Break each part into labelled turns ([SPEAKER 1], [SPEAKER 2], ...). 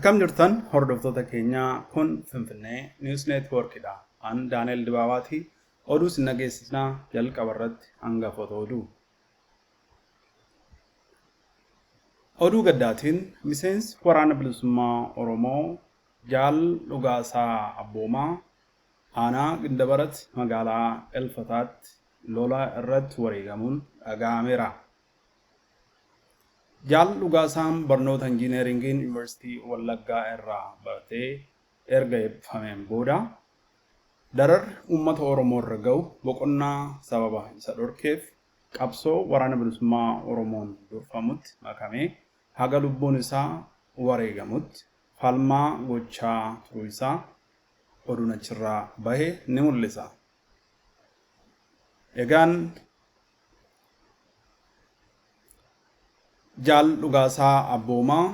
[SPEAKER 1] Akkam jirtan hordoftoota keenyaa kun Finfinnee News Network dha. An Daaneel Dibaabaati. Oduu isin dhageessisnaa jalqaba irratti hangafoota oduu. Oduu gaddaatiin miseensi Waraana Bilisummaa Oromoo Jaal Dhugaasaa Abboomaa Aanaa Gindabarat magaalaa Elfataatti lola irratti wareegamuun dhaga'ameera. Jaal Dhugaasaan barnoota Injiineeringiin Yuunivarsiitii Wallaggaa irraa baratee erga eebbifameen booda dararri uummata Oromoo irra ga'u boqonnaa sababa isa dhorkeef qabsoo Waraana Bilisummaa Oromoon durfamutti makamee haga lubbuun isaa wareegamutti falmaa gochaa turuu isaa oduun achirraa bahe ni mul'isa. Egaan Jaal Dhugaasaa Abboomaa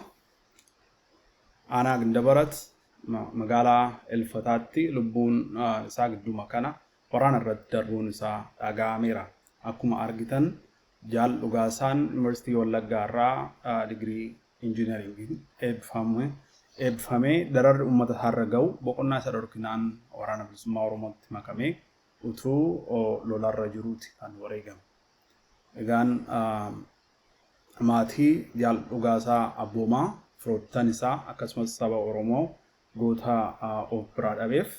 [SPEAKER 1] Aanaa Gindabarat magaalaa Elfataatti lubbuun isaa gidduma kana waraana irratti darbuun isaa dhaga'ameera. Akkuma argitan Jaal Dhugaasaan Yuunivarsiitii Wallaggaa irraa digirii Injiinaringiin eebbifamee dararri uummata isaarra ga'u boqonnaa isa dhorkinaan Waraana Bilisummaa Oromootti makamee utuu lolarra jiruuti kan wareegame. Egaan maatii Jaal Dhugaasaa Abboomaa, firoottan isaa akkasumas saba Oromoo goota of biraa dhabeef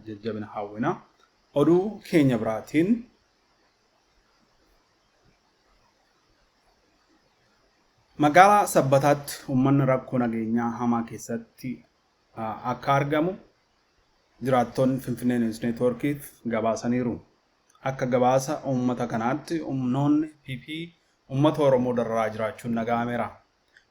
[SPEAKER 1] jajjabina hawwina. Oduu keenya biraatiin Magaalaa Sabbataatti uummanni rakkoo nageenyaa hamaa keessatti akka argamu jiraattonni Finfinnee News Networkiif gabaasaniiru. Akka gabaasa uummata kanaatti humnoonni PP uummata Oromoo dararaa jiraachuun dhaga'ameera.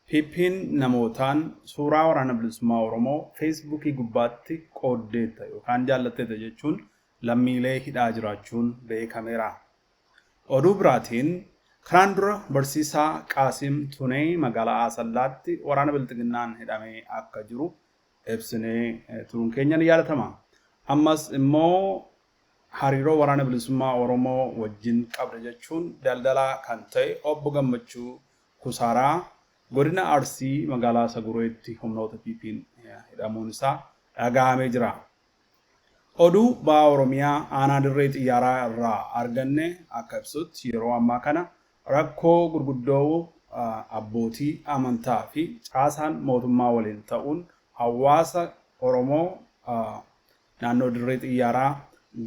[SPEAKER 1] PPn namootaan suuraa Waraana Bilisummaa Oromoo Feesbuukii gubbaatti qooddeetta yookaan jaallatteetta jechuun lammiilee hidhaa jiraachuun beekameera. Oduu biraatiin, kanaan dura barsiisaa Qaasim Tunee magaalaa Asallaatti waraana Bilxiginnaan hidhamee akka jiru ibsinee turuun keenya ni yaadatama. Ammas immoo hariiroo Waraana Bilisummaa Oromoo wajjin qabda jechuun daldalaa kan ta'e Obbo Gammachuu Kusaaraa godina Arsii magaalaa Sagureetti humnoota PPn hidhamuun isaa dhaga'amee jira. Oduu Baha Oromiyaa Aanaa Dirree Xiyyaaraa irraa arganne akka ibsutti yeroo ammaa kana rakkoo gurguddoo abbootii amantaa fi caasaan mootummaa waliin ta'uun hawaasa Oromoo naannoo Dirree Xiyyaaraa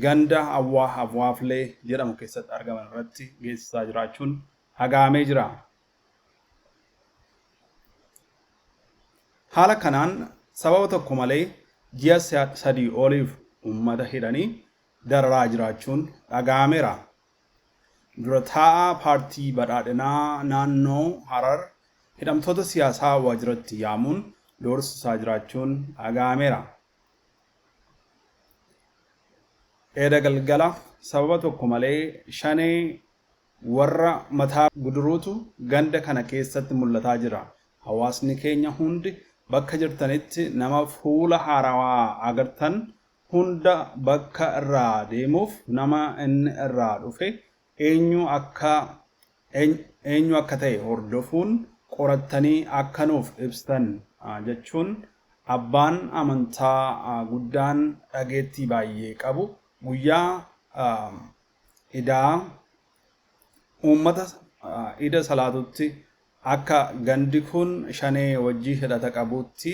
[SPEAKER 1] ganda Awwaa Abwaaflee jedhamu keessatti argaman irratti geessisaa jiraachuun dhaga'amee jira. Haala kanaan sababa tokko malee ji'a 3 oliif uummata hidhanii dararaa jiraachuun dhaga'ameera. Dura taa'aa paartii Badhaadhinaa naannoo Harar hidhamtoota siyaasaa waajiratti yaamuun doorsisaa jiraachuun dhaga'ameera. Eda galgala sababa tokko malee Shanee Warra mataa guduruutu ganda kana keessatti mul'ataa jira. Hawaasni keenya hundi bakka jirtanitti nama fuula haarawaa agartan hunda bakka irraa deemuuf nama inni irraa dhufe eenyu akka eenyu akka ta'e hordofuun qorattanii akka nuuf ibstan jechuun abbaan amantaa guddaan dhageettii baay'ee qabu guyyaa Idaa uummata Ida salaatutti akka gandi kun Shanee wajji hidhata qabutti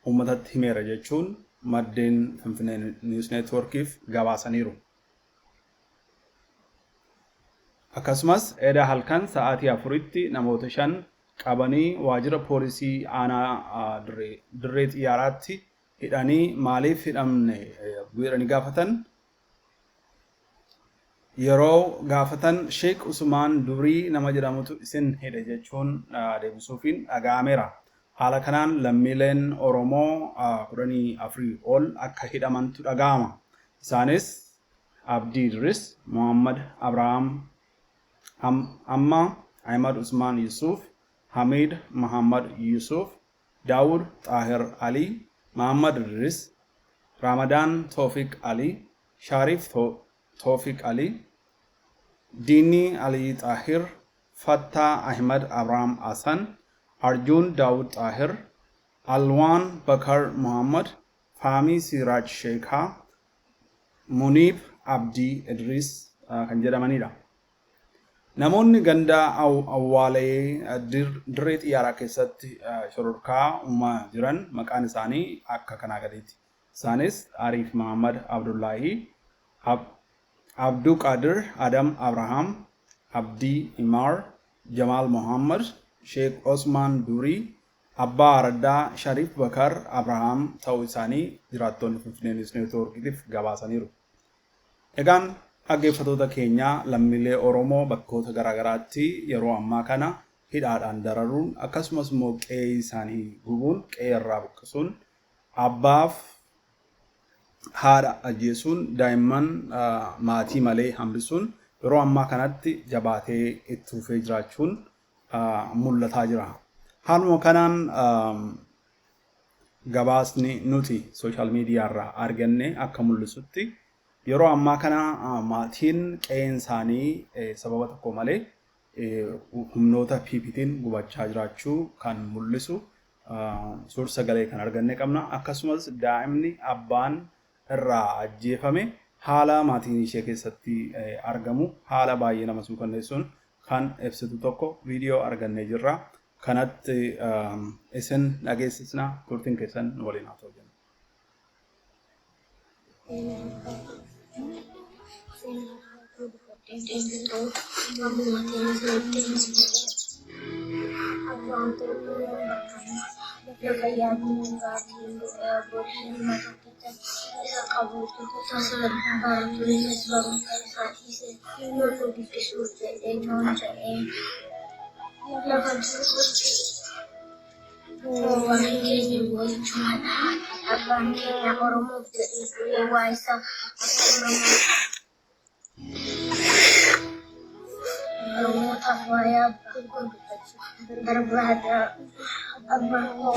[SPEAKER 1] uummatatti himeera jechuun maddeen Finfinnee News Networkiif gabaasaniiru. Akkasumas eda halkan sa'aatii 4tti namoota 5 qabanii waajjira poolisii aanaa Dirree Xiyyaaraatti hidhanii maaliif hidhamne jedhanii gaafatan Yeroo gaafatan Sheek Usumaan Dubrii nama jedhamutu isin hidhe jechuun deebisuufiin dhaga'ameera. Haala kanaan lammiileen Oromoo 14 ol akka hidhamantu dhaga'ama. Isaanis Abdii Idris, Mohammad Abrahaam Amma, Ahimad Usmaan Yusuuf, Hamiid Mahammad Yusuuf, Daawud Xaahir Alii, Mahaammad Idris, Raamadaan Toofiq Alii, Shaariif Toofiq Alii, Diinnii Alii Xaahir, Fattaa Ahimad Abrahaam Hasan, Arjuun Daawud Xaahir, Alwaan Bakar Mohammad, Faamii Siiraaj Sheekaa, Muniib Abdii Idriis kan jedhamanidha. Namoonni ganda Awwaalee dirree xiyyaaraa keessatti shororkaa uumaa jiran maqaan isaanii akka kanaa gadiiti. Isaanis Ariif Mahammad Abdullaahii, Abduu Qaadir Adam Abrahaam, Abdii Imaar, Jamaal Mohammad, Sheek Osmaan Durii, Abbaa Araddaa Shariif Bakar Abrahaam ta'uu isaanii jiraattonni Finfinnee News Network'tiif gabaasaniiru. Egaan dhaggeeffattoota keenya, lammiilee Oromoo bakkoota garaagaraatti yeroo ammaa kana hidhaadhaan dararuun, akkasumas immoo qe'ee isaanii gubuun, qe'ee irraa buqqisuun, abbaaf haadha ajjeesuun, daa'imman maatii malee hambisuun yeroo ammaa kanatti jabaatee itti fufee jiraachuun mul'ataa jira. Haaluma kanaan gabaasni nuti social media irraa arganne akka mul'isutti, yeroo ammaa kana maatiin qe'een isaanii sababa tokko malee humnoota PPtiin gubachaa jiraachuu kan mul'isu suur sagalee kan arganne qabna. Akkasumas daa'imni abbaan irraa ajjeefame haala maatiin ishee keessatti argamu haala baay'ee nama suukanneessuun kan ibsitu tokko viidiyoo argannee jirra. Kanatti isin dhageessisna, turtiin keessan nu waliin haa ta'u jenna.
[SPEAKER 2] Waan keenya gochuudha. Abbaan keenya Oromoof jedhee du'ee waa isaa akka Oromoo Oromootaaf waa'ee abbaa koo dubbachuu barbaada. Abbaan koo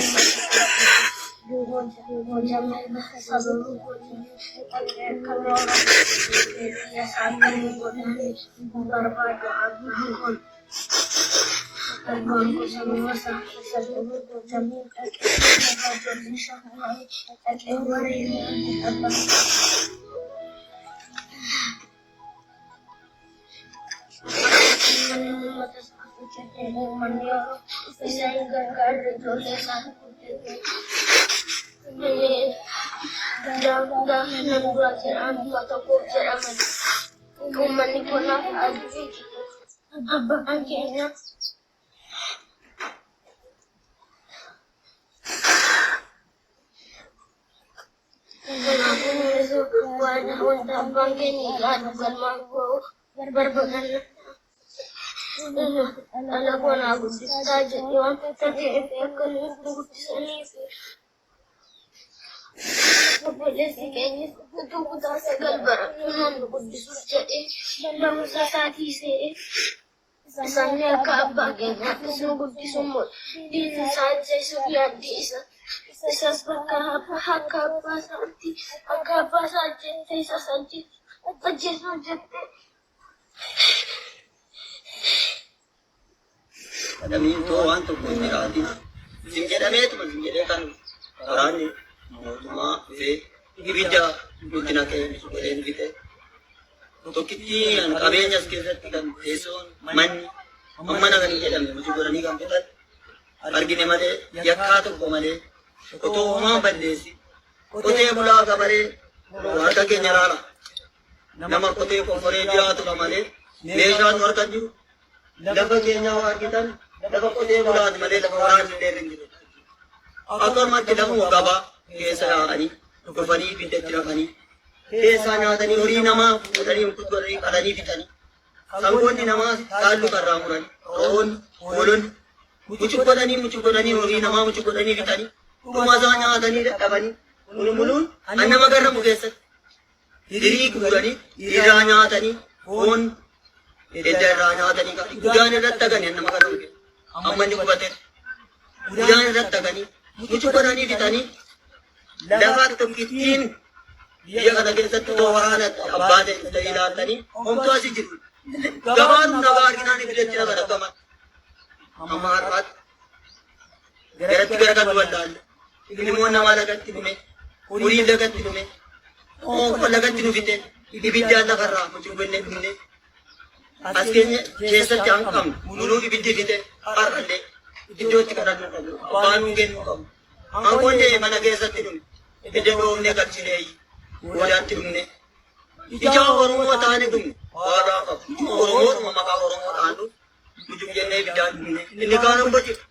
[SPEAKER 2] uummata sababa kootiin dhaqee akka Oromoo biyya isaa akka inni godaane barbaadu abbaan koo. Abbaan koo sababa isaa sababa gootanii dhaqee ijoollee isaa dhaqee wareegame abbaan Manni uummata isaa hojjetee uummanni Oromoo isa hin gargaarre ijoollee isaa guddate. Gaafa nan dura jedhan uummata koof jedhaman uummanni kanaaf adii abbaan keenya. Kanaafuu nunis waan wanta abbaan keenya yaadu galmaan ga'u barbaanna. Dhala koo naa guddistaa jedhee waan ta'eef akka nu guddisaniif obboleessi keenyas utuu kutaa 9 baratu naan nu guddisuuf jedhee barumsa isaa dhiisee isaanii akka abbaa keenyaattis nu guddisuun diinni isaa ajjeesuuf yaaddii isa isas bakka akka abbaa isaatti akka abbaa isaa ajjeette isas ajjeesuuf jette.
[SPEAKER 3] Jedhamiin too waan tokko hin jiraatin isin jedhameetuma isin jedhee kan waraanni mootummaa dhufee ibidda nutti naqee godhee nu fixe. Tokkittii kan qabeenya as keessatti kan teessoon manni hammana kan hin jedhamne nuti godhanii kan fixan argine malee, yakkaa tokko malee otoo homaa balleessi qotee bulaa gabaree harka keenya laala nama qotee qoforee jiraatudha malee meeshaan nu harka jiru lafa keenya waa argitan lafa qotee bulaati malee lafa waraanni illee irra hin jiru. Akkanumatti lafuma gabaa keessa yaa'anii dhufanii ibidda itti naqanii keessaa nyaatanii horii namaa fuudhanii godhanii qalanii fixanii sangoonni namaa taallu karraa muranii ro'oonni hoolonni mucuqqodhanii mucuqqodhanii horii namaa mucuqqodhanii fixanii dhuma isaa nyaatanii dadhabanii mulmuluun an nama garramu keessatti hirii guuranii irraa nyaatanii foon edda irraa nyaatanii udaan irratti haganii nama garramu keessa amma inni gubate udaan irratti haganii mucuqqodhanii fixanii lafa tokkittiin biyya kana keessatti otoo waraana abbaa ta'e ilaaltanii homtuu asii jiru. Gabaan nagaa arginaan ibiddatti nama dhaqqama. Amma har'aatti garatti garagaluu wallaalle. Ilmoon namaa lagatti dhume, horiin lagatti dhume, qoonqoo lagatti nu fixe, ibiddaan lafarraa mucuubbannee dhumne. As keenya keessatti hanqamnu muluu ibiddi fixe har'allee iddoo itti kadhannu qabnu, abbaa nuu kennu qabnu. Hanqoon deeme mana keessatti dhume, edda dhoofnee galchineeyyi goodaatti dhumne. Ijaa Oromoo taane dhumne, waadaa qabu. Oromoodhuma maqaa Oromoo dhaannu mucuub jennee ibiddaan dhumne. Inni kaan amma jira,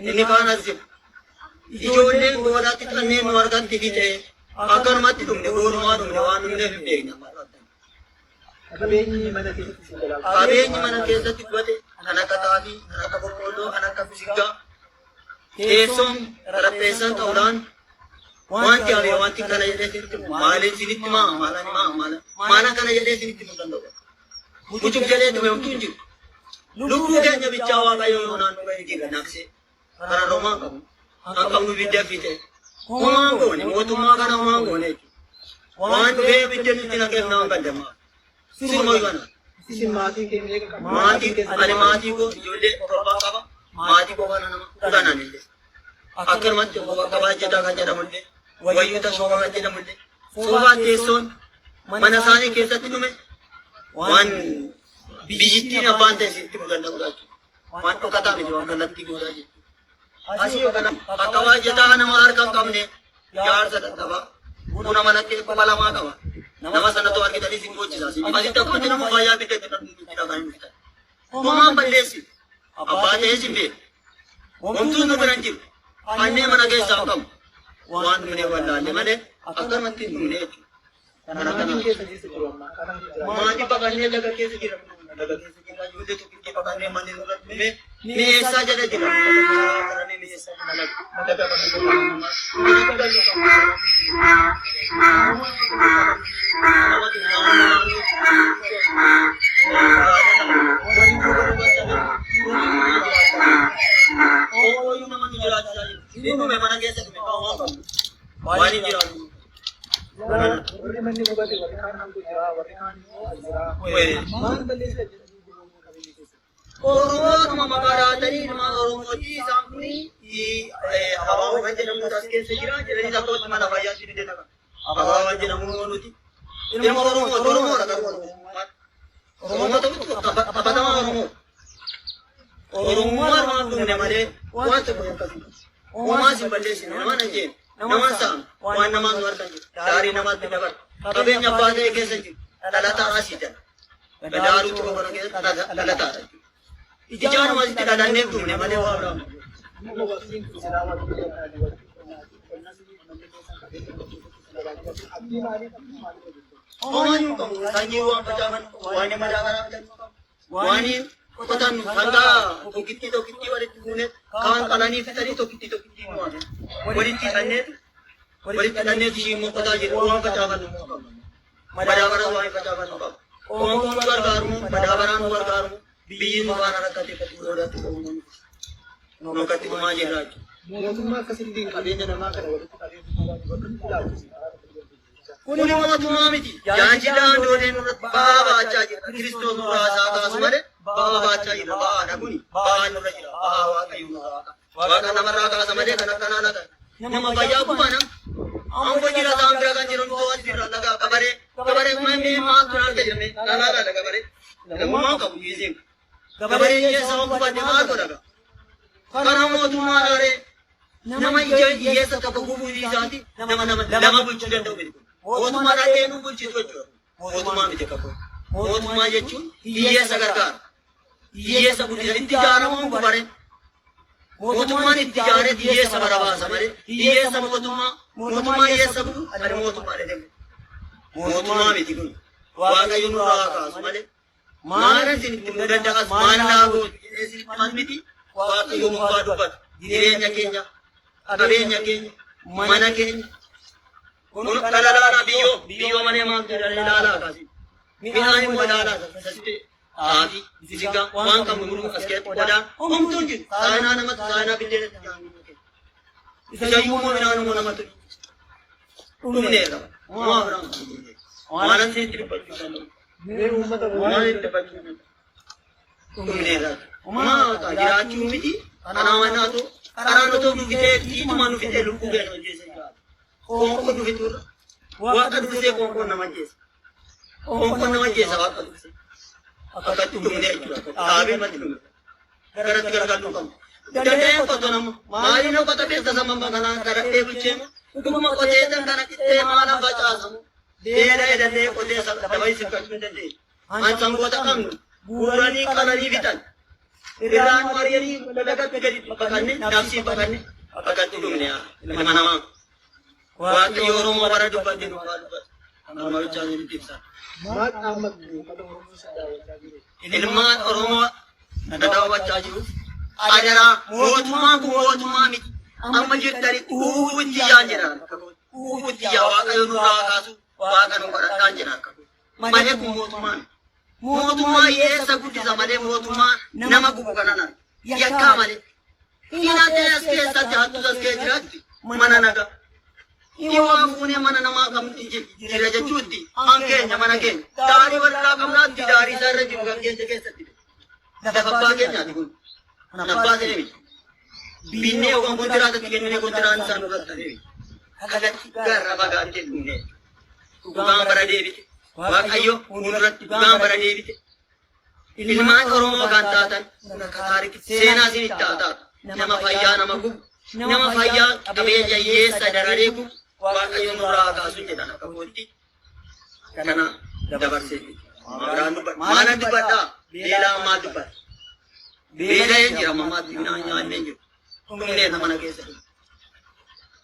[SPEAKER 3] inni kaan as jira. Ijoolleen goodaatti xanneen nu harkatti fixe akkanumatti dhumne, goodumaa dhumne waan dhumneef hin beekna.
[SPEAKER 4] Qabeenyi mana keessatti isin jalaa
[SPEAKER 3] Qabeenyi mana keessatti gubate kan akka xaafii, kan akka boqqoolloo, kan akka bisiggaa, teessoon, xarapheessaan, xawulaan wanti hafe wanti kana jedhee isinitti himu maaliin isinitti himaa maalan himaa maalan maalan kana jedhee isinitti himuu danda'u. Mucuk jedhee dhume homtuu hin jiru. Lubbuu keenya bichaa Waaqayyo yoo naannoo ga'e jira nafsee kana romaa qabu. Kan qabnu ibidda fixe. Homaan goone mootummaa kana homaan goone jechuudha. Waan dhufee ibidda nutti naqeef nama gaddamaa. Siruma kana.
[SPEAKER 4] Isin maatii kee meeqa qabdu?
[SPEAKER 3] Maatii ani maatii koo ijoollee torbaa qaba. Maatii koo kana nama kudhanan illee. Akkanumatti obbo Baqqabaa Ejjetaa kan jedhamullee, Wayyuu Tashooma kan jedhamullee, soofaan teessoon mana isaanii keessatti dhume waan biyyittiin abbaan ta'e sitti himuu danda'udha jechuudha. Waan dhokataa miti waan kallattii gootaa jechuudha. Asii kana Baqqabaa Ejjetaa nama harka hin qabne jaarsa dadhabaa buna mana 2000 qaba. Nama sanatu argitanii si boochisa. Asitti akkuma nama fayyaa bidda itti dhaqanii hin fitan. Homaan balleessi. Abbaa ta'ee sin beeku. Homtuun nu bira hin jiru. Annee mana keessaa hin qabu. Waan dhumnee wallaalle malee akkanumatti hin dhumne jechuudha. Kana kana.
[SPEAKER 4] Maatiin keessa keessa jiru amma akkaataan itti jiraatan.
[SPEAKER 3] Maatii baqannee laga keessa jira. Laga keessa jira. Ijoollee tokkitti baqannee manni nurra dhume. Mi'eessaa jala jira. Karaa mi'eessaa jala laga. Laga baqannee jira.
[SPEAKER 4] Warri manni gubate warri kaan hanqu jira warri kaan immoo as jira. Maal balleessa jedhanii gubuu qabeenya keessa?
[SPEAKER 3] Oromootuma maqaa dhahatanii ilmaan Oromooti isaan kun abaaboo kan jedhamutu as keessa jira jedhanii lakkoofsi mana fayyaatti fide dhaqa. Abaaboo kan jedhamu immoo nuti ilma Oromooti Oromoodha garuu Oromummaan. Oromoo ta'utu qabatamaa Oromoo. Oromummaan waan dhumne malee waan tokko akkasii. Homaa sin balleessine namaan ajjeene namaan saame waan namaan nu harkan jiru daarii namaatti dabarta qabeenya abbaa ta'e keessa jiru dhalataa asii jala. Gadaaruu xuroo kana keessatti dhalataadha jechuudha. Ijaanuma asitti dhalanneef dhumne malee waa biraa miti.
[SPEAKER 4] Amma waqtiin kun silaa waqtii gannaati waqtii qonnaati qonnas manni keessan qabeenya keessatti sana baay'atu abdii maalii qabdu maalii hojjettu?
[SPEAKER 3] Homaa hin qabu. Sanyii waan facaafannu qabu. Waan madaabaraa bitannu qabu. Waan qotannu sangaa tokkittii tokkittii walitti fuune kaan qalanii fixanii tokkittii tokkittii nu hafe. Walitti hidhanneetu walitti hidhanneetu ishii immoo qotaa jirra. Waan facaafannu immoo qabna. Madaabaraa waan facaafannu qaba. Qoonqoon nu gargaaru, madaabaraan nu gargaaru, biyyi nu faana rakkate kan boodatti nu akkatti dhumaa jirra jechuudha.
[SPEAKER 4] Mootummaa akkasittiin qabeenya namaa kana walitti qabee bakka ilaaltu.
[SPEAKER 3] Kuni mootummaa miti. Jaanjidhaan dooneen nurratti ba'aa baachaa jira. Kiristoos nurraa isaa kaasu malee ba'aa baachaa jira. Ba'aadha kuni. Ba'aan nurra jira. Ba'aa Waaqayyo nurraa kaasa. Waaqa namarraa kaasa malee kan akkanaa laga. Nama fayyaa gubaa nama. Ambo jira isaan bira kan jiru nuti as jirra laga gabaree. Gabaree mee maaltu na arga jedhamee laalaa laala gabaree. Lamummaan qabu dhiiseen. Gabaree hiyyeessa waan gubadhe maal godha gaa? Kana mootummaa laaree nama ija hiyyeessa tokko gubuu isaati nama nama lama bulchuu danda'u miti kun. Mootummaa dhaltee nu bulchitu jechuudha. Mootummaa miti akka kun. Mootummaa jechuun hiyyeessa gargaara. Hiyyeessa guddisa. Itti ijaaramuun gubare. Mootummaan itti ijaaree hiyyeessa barabaasa malee hiyyeessa mootummaa mootummaa hiyyeessa gubu ani mootummaa jedhamu. Mootummaa miti kun. Waaqayyo nurraa haa kaasu malee maal isin itti himuu danda'as maal naa gootu jedhee isinitti himan miti. Waaqayyo nuuf haa dubbatu. Jireenya keenya, qabeenya keenya, mana keenya. Kun kana ilaalaa biyyoo biyyoo malee maaltu jira ilaalaa kaasi. Midhaan immoo ilaalaa sasitti xaafii, bisigaa waan qabnu hunduu as keessatti qodaa homtuu hin jiru. Saayinaa namatu saayinaa biddeenatti nyaannu. Isayyuu immoo midhaan immoo namatu dhumneerra. Homaa biraan waan asitti dubbachuu danda'u.
[SPEAKER 4] Mee uummata
[SPEAKER 3] Waan itti dubbachuu danda'u. Dhumneerra. Homaa jiraachuu miti. Kanaa mannaatu karaan otoo nu fixee xiituma nu fixee lubbuu keenya hojjeessa jiraata. Qoonqoo nu fixuurra waaqa dursee qoonqoon nama ajjeesa. Qoonqoon nama ajjeesa waaqa dursee. Akkatti dhumne jechuudha. Dhaabee matti dhumne. Garatti garagaluu qabna. Danda'ee qoto nama. Maaliin qota keessa samama kanaan kadhadhee bulchee dhuguma qotee tan kana qixxee maalan facaasamu. Beela'ee danda'ee qotee dabayii siffachuu hin dandeenye. An sangoota qabnu guuranii qalanii fixan. Irraa nu ari'anii lagatti gadi baqanne nafsii baqanne akkatti dhumne ilma namaa. Waaqayyo Oromoo bara dubbate nu haa dubbatu. Kanuma bichaan nutti ibsa.
[SPEAKER 4] Maal dhaammattu uummata Oromoo si daawwachaa jiru?
[SPEAKER 3] Ilmaan Oromoo na daawwachaa jiru. Adaraa mootummaan kun mootummaa miti. Amma jirtani uutti yaa jedha. Uutti yaa Waaqayyo nurraa kaasu Waaqa nu kadhadhaan jedha. Malee kun mootummaa miti. Mootummaa hiyyeessa guddisa malee mootummaa nama gubu kana nan. Yakkaa malee. Hinaatee as keessatti hattus as keessa jiraatti mana nagaa. Dhiwaa fuunee mana namaa kamtu jira jechuutti an keenya mana keenya. Daarii walirraa qabnaatti daarii isaa irra jiru kan keenya keessatti. Lafa abbaa keenyaati kun. Kan abbaa ta'e miti. Binnee yookaan kontiraatatti kenninee kontiraan isaa nurratti ta'e miti. Kallattii garra fagaattee dhumne. Dhugaan bara deebite. Waaqayyo fuulduratti dhugaan bara deebite. Ilmaan Oromoo kan taatan taarikii seenaa isin itti haa taatu. Nama fayyaa nama gubu, nama fayyaa qabeenya hiyyeessa dararee gubu Waaqayyo nurraa haa kaasu jedhan akka kootti kana dabarsee. Biraan dubbadha. Maalan dubbadhaa? Beelaa maal dubbadha? Beela'een jira mamaatti midhaan nyaannee jiru. Dhumneerra mana keessa.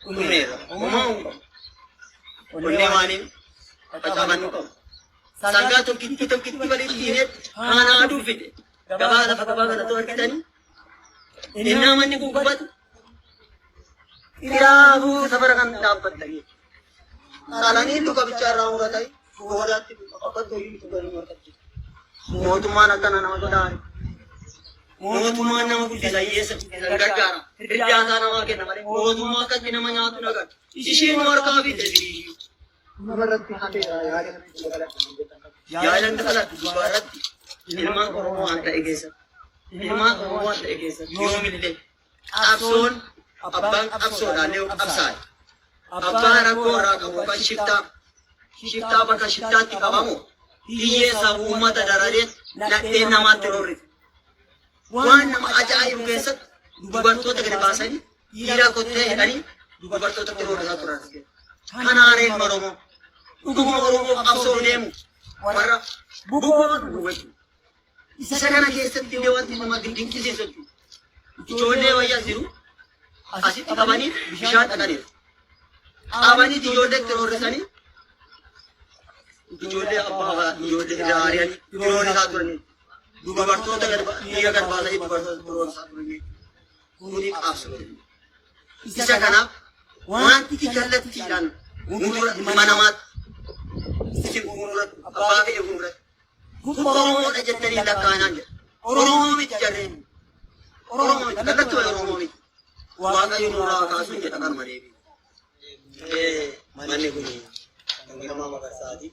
[SPEAKER 3] Dhumneerra. Homaa hin qabu. Qonnee waaniin facaafannu qabu. Sangaa tokkitti tokkitti walitti hidhee haana aduu fide. Gabaa lafa gabaa kanatti argitanii. Innaa manni kun gubatu. Xiraafuu safara kan dhaabbatanii. Qalanii luka bichaa irraa muratanii boodaatti akka hojii tuqanii marqatti. Mootummaan akkana nama godhaa. Mootummaan nama guddisa hiyyeessa guddisa gargaara. Irdaataa namaa kenna malee mootummaa akkatti nama nyaatu nagar. Ishiin harkaa fidde sirii.
[SPEAKER 4] Dhuma irratti hafeera yaada namni dabaladha kan jettan qabdu.
[SPEAKER 3] Yaadan dabaladhu gubbaa irratti ilmaan Oromoo waan ta'e keessatti. Ilmaan Oromoo waan ta'e keessatti yoomillee qabsoon abbaan qabsoodhaan yoo qabsaa'e abbaa rakkoo irraa qabu kan shiftaa shiftaa bakka shiftaatti qabamu hiyyeessa uummata dararee nadheen namaatti roorrite. Waan nama ajaa'ibu keessatti dubartoota gadi baasanii dhiira kottee hidhanii dubartootatti roorrisaa turan. Kanaa reeffa Oromoo dhuguma Oromoo qabsoo deemu warra bukoo dhugu jechuudha. Isa kana keessatti illee wanti nama dinqisiisu jechuudha. Ijoollee wayyaa jiru asitti qabanii bishaan dhaqaniiru. Qabanii ijoolleetti roorrisanii ijoollee abbaa ijoollee irraa ari'anii roorrisaa turanii. Dubartoota gad dhiira gad baasanii dubartoota roorrisaa turanii. Kuni qabsoo. Isa kanaaf wanti kallattiidhaan gundura ilma namaatti isin gundura abbaa fedhe gundura kun Oromoodha jettanii lakkaa'inaan jedha. Oromoo miti jarreen. Oromoo miti kallattii Oromoo miti. Waaqayyo nurraa kaasuun jedha kanuma deebii. Manni kun kan Girmaa Magarsaati.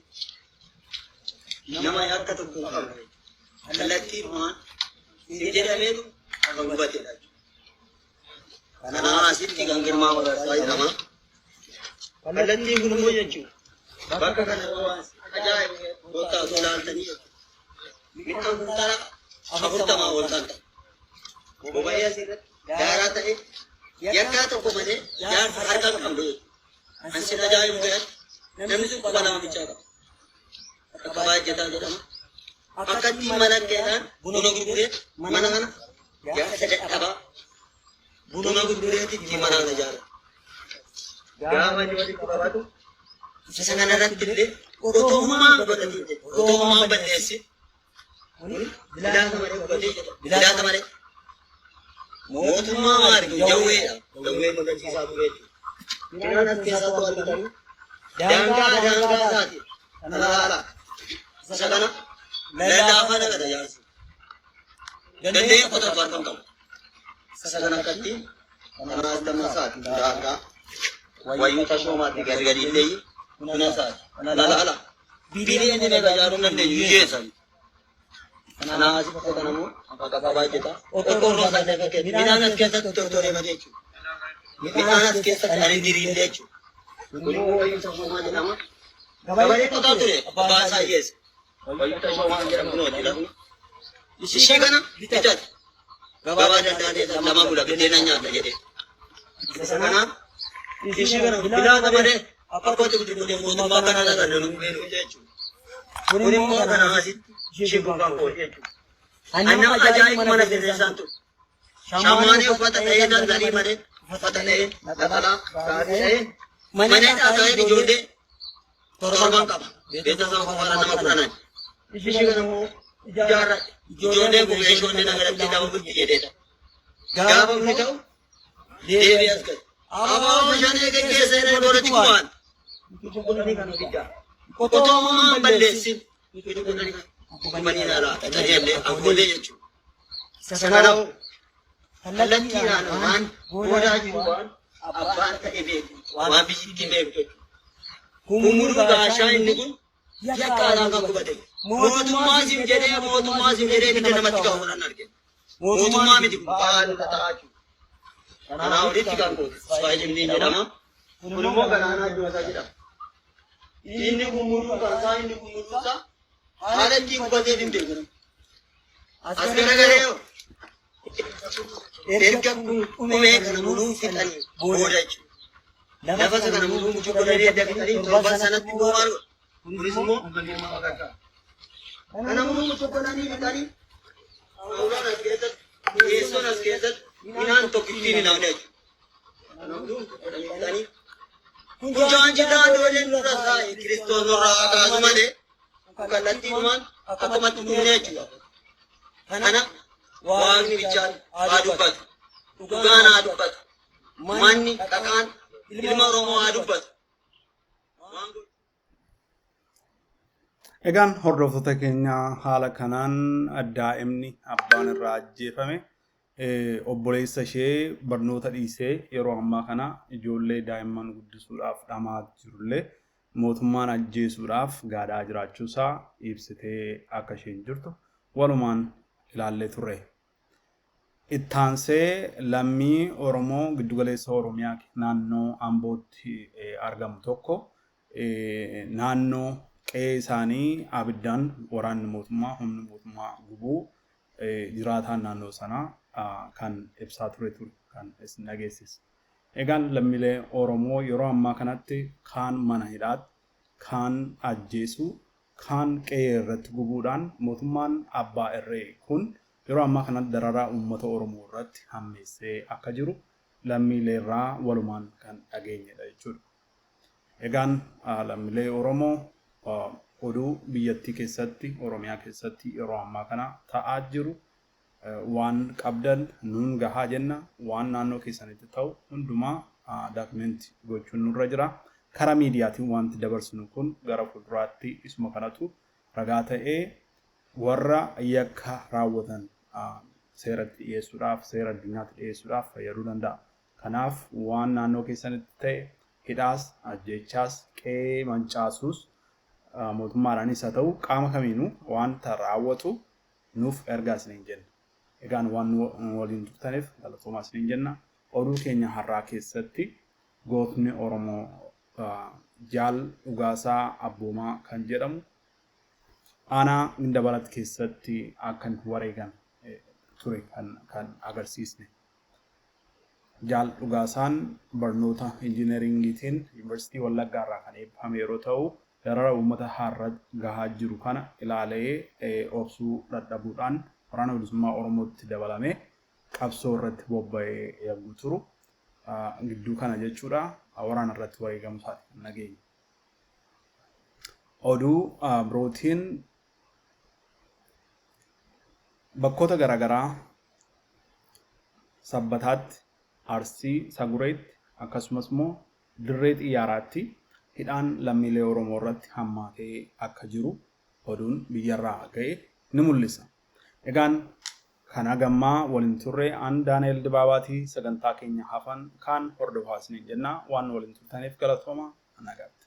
[SPEAKER 3] Nama akka tokko hin qabne kallattii dhumaan hin jedhameetu kan gubatedha. Kanaa asitti kan Girmaa Magarsaa jedhama. Kallattiin kun immoo jechuudha. Bakka kana waan ajaa'ibu kottaa osoo ilaaltanii midhaan kuntaala 40 ol kan ta'e. Boba'ee asirratti daaraa ta'e yakkaa tokko malee jaarsa harka hin qabdu jechuudha. Kan sin ajaa'ibu keessatti namni sun quba lama bichaa qaba. Akka baajjataa jedhama. Akkatti mana keedhaan buna gurguree mana kana jaarsa dadhabaa buna gurgureeti itti mana kana ijaara. Gaafa inni walitti qabatu isa kana irratti illee otoo homaa hin godhatin jechuudha. Otoo homaa hin balleessin bilaasa malee gubatee jedha. Bilaasa malee. Mootummaa maali kun jawweedha. Jawwee mul'achiisaa ture jechuudha. Midhaan as keessaa otoo argitanii daangaa daangaa isaati. Kana laala. Isa kana lallaafaa naqata jaarsi. Danda'ee qotatu harka hin qabu. Isa kana akkatti kanaas lammasaati daangaa wayyuu tashoomaatti gadi illee kuna isaati. Kana laala. Biliyoonni meeqa ijaaruu hin dandeenyu hiyyeessa. Kanaa asitti kan ammoo haqaqaa baay'ata. Qorqoorroo isaa illee midhaan as keessatti tortoree badee jechuudha. Midhaan as keessatti ani diriiree jechuudha. Kun immoo wayyuu tashoomaa jedhama. Gabaree qotaa ture abbaa isaa hiyyeessa. Wayyuu tashoomaa jedhamu kunooti lafni. Ishee kana bitate. Gabaa daldaalee lama bula biddeena nyaata jedhee. Isa kanaaf ishee kana bilaata malee akkootti guddifnee mootummaa kana irra loluu beeku jechuudha. Kun immoo kana asitti ishee kun kan kooti jechuudha. Ani nama ajaa'ibu mana sirreessaan ture. Shamaanee uffata ta'ee daldalii malee uffata ta'ee naxalaa gaarii ta'ee mana hidhaa ta'ee ijoollee torban qaba. Beeksisa qofa nama kudhanan. Ishii kana immoo ijaarradhe. Ijoolleen kun meeshoonni na galatti nama bulti jedheedha. Gaafa inni ta'u deebi'ee as gale. Abaa shanee geggeessee na boratti kumaan. Otoo homaa balleessin gubanii ilaalaa tajaajillee ankoolee jechuudha. Isa kana kallattiidhaan waan goodaa jiru waan abbaan ta'e beeku waan biyyittiin beeku jechuudha. Kumuruu gaashaa inni kun yakka alaa kan gubate. Mootummaa siin jedhee mootummaa siin jedhee ibidda namatti qabu kan arge. Mootummaa miti kun ba'aa nurra ta'aa jiru. Kanaa olitti kan goote Isfaayil jedhama. Kun immoo galaanaa Joosaa jedhama. Inni gumuruu kan isaa inni gumuruu isaa haala ittiin gubatee hin beeku. As garagalee hoo erga kun dhumee kana muluu fixanii booda jechuudha. Lafa isa kana muluu mucuu godhanii edda fixanii torban sanatti immoo maal godhu? Kunis immoo kana muluu mucuu godhanii fixanii Phaawuloon as keessatti, teessoon as keessatti midhaan tokkittiin hin hafne jechuudha. Kana muluu mucuu godhanii fixanii Funcaan jidhaa dooleen nurra taa'e Kiristoos nurraa haa kaasu malee kun kallattiidhumaan akkumatti dhumne jechuudha. Kana waaqni bichaan haa dubbatu. Dhugaan haa dubbatu. Manni dhaqaan ilma Oromoo haa dubbatu. Waan godhu.
[SPEAKER 1] Egaan hordoftoota keenya haala kanaan daa'imni abbaan irraa ajjeefame obboleessa ishee barnoota dhiisee yeroo ammaa kana ijoollee daa'imman guddisuudhaaf dhamaa jirullee mootummaan ajjeesuudhaaf gaadhaa jiraachuusaa ibsitee akka isheen jirtu walumaan ilaallee turre. Ittaansee lammii Oromoo giddugaleessa Oromiyaa naannoo Ambootti argamu tokko naannoo qe'ee isaanii abiddaan waraanni mootummaa humni mootummaa gubuu jiraataan naannoo sanaa kan ibsaa ture ture kan isin dhageessise. Egaan lammiilee Oromoo yeroo ammaa kanatti kaan mana hidhaatti, kaan ajjeesuu, kaan qe'ee irratti gubuudhaan mootummaan abbaa irree kun yeroo ammaa kanatti dararaa uummata Oromoo irratti hammeessee akka jiru lammiileerraa walumaan kan dhageenyedha jechuudha. Egaan lammiilee Oromoo oduu biyyattii keessatti Oromiyaa keessatti yeroo ammaa kana ta'aa jiru waan qabdan nuun gahaa jenna waan naannoo keessanitti ta'u hundumaa daakumenti gochuun nurra jira. Karaa miidiyaatiin wanti dabarsinu kun gara fuulduraatti isuma kanatu ragaa ta'ee warra yakka raawwatan seeratti dhiyeessuudhaaf seera addunyaatti dhiyeessuudhaaf fayyaduu danda'a. Kanaaf waan naannoo keessanitti ta'e hidhaas, ajjeechaas, qe'ee mancaasuus mootummaadhaanis haa ta'u qaama kamiinuu wanta raawwatu nuuf ergaa isiniin jenna. Egaan waan nu waliin turtaniif galatoomaa isiniin jenna. Oduu keenya har'aa keessatti gootni Oromoo Jaal Dhugaasaa Abboomaa kan jedhamu aanaa Gindabarat keessatti akka inni wareegame ture kan agarsiisne. Jaal Dhugaasaan barnoota injiineringiitiin Yuunivarsiitii Wallaggaa irraa kan eebbifame yeroo ta'u, darara uummata har'a gahaa jiru kana ilaalee obsuu dadhabuudhaan Waraana Bilisummaa Oromootti dabalamee qabsoo irratti bobba'ee yagguu turu gidduu kana jechuudha waraana irratti wareegamuu isaati kan dhageenye. Oduu birootiin bakkoota garaagaraa Sabbataatti, Arsii Sagureetti akkasumas immoo Dirree Xiyyaaraatti hidhaan lammiilee Oromoo irratti hammaatee akka jiru oduun biyyarraa ga'e ni mul'isa. Egaan kan hagammaa waliin turre an Daani'el Dibaabaati sagantaa keenya hafan kaan hordofaa isiniin jenna waan waliin turtaniif galatooma nagaatti.